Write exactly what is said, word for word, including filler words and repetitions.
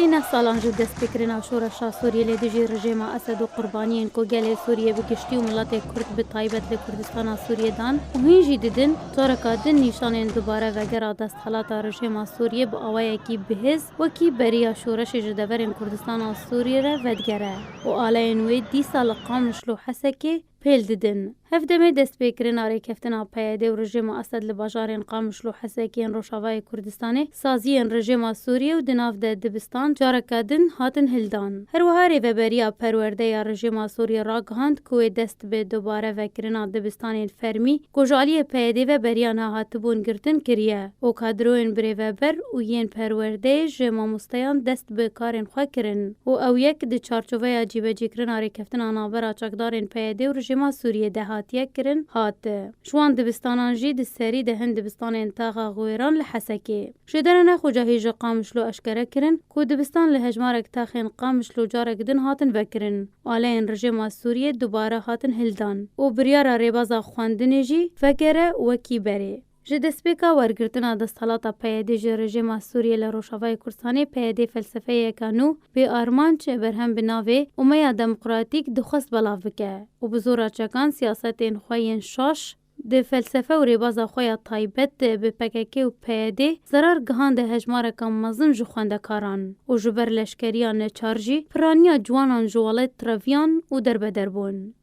Neh salan ji destpêkirina şoreşa Sûriyê li dijî rejêma Esed û qurbaniyên ku gelê Sûriyê bi giştî û miletê Kurd bi taybet li Kurdistana Sûriyê dan û hîn jî didin, careka din nîşanên dubare vegera desthelata rejêma Sûriyê bi awayekî bihêz wekî beriya şoreşê ji deverên Kurdistana Sûriyê re vedigere û aleyên wê dîsa li Qamişlo Hesekê pêl didin. Hevdemê destpêkirina rêkeftina P Y D û rejêma Esed li bajarên Qamişlo Hesekê yên Rojavayê Kurdistanê, saziyên rejêma Sûriyê û di nav de dibistan careke din hatin hildan. Her wiha rêveberiya perwerdeya rejêma Sûriyê ragihand ku wê dest bi dubare vekirina dibistanên fermî ku ji aliyê P Y D ve beriya niha hatibûn girtin kiriye û kadroyên birêveber û yên perwerdeyê ji mamosteyan dest bi karên xwe kirin û ew yek di çarçoveya cîbecîkirina rêkeftina navbera çekdarên P Y D û rejîma Sûriyê de hatiye kirin, hat. Ji wan dibistanan jî di serî de hin dibistanên taxa Xwêran li Hesekê. Ji dere nexweca hî ji Qamişlo eşkere kirin ku dibistan li hejmarek taxên Qamişlo carek din hatin vekirin û aleyên rejîma Sûriyê dubare hatin hildan û biryara rêbaza xwendinê jî vegere wekî berê. Ji destpêka wergirtina desthelata P Y D ji rejêma Sûriyê li Rojavayê Kurdistanê, P Y D felsefeyeke nû bê armanc berhem bi navê Umeya Demokratîk dixwest belav bike û bi zora çekan siyasetên xwe yên şaş di felsefe û rêbaza xwe ya taybet bi P K K û P Y D zerar gihande hejmareka mezin ji xwendekaran û ji ber leşkeriya neçar jî piraniya ciwanan ji welat reviyan û derbeder bûn.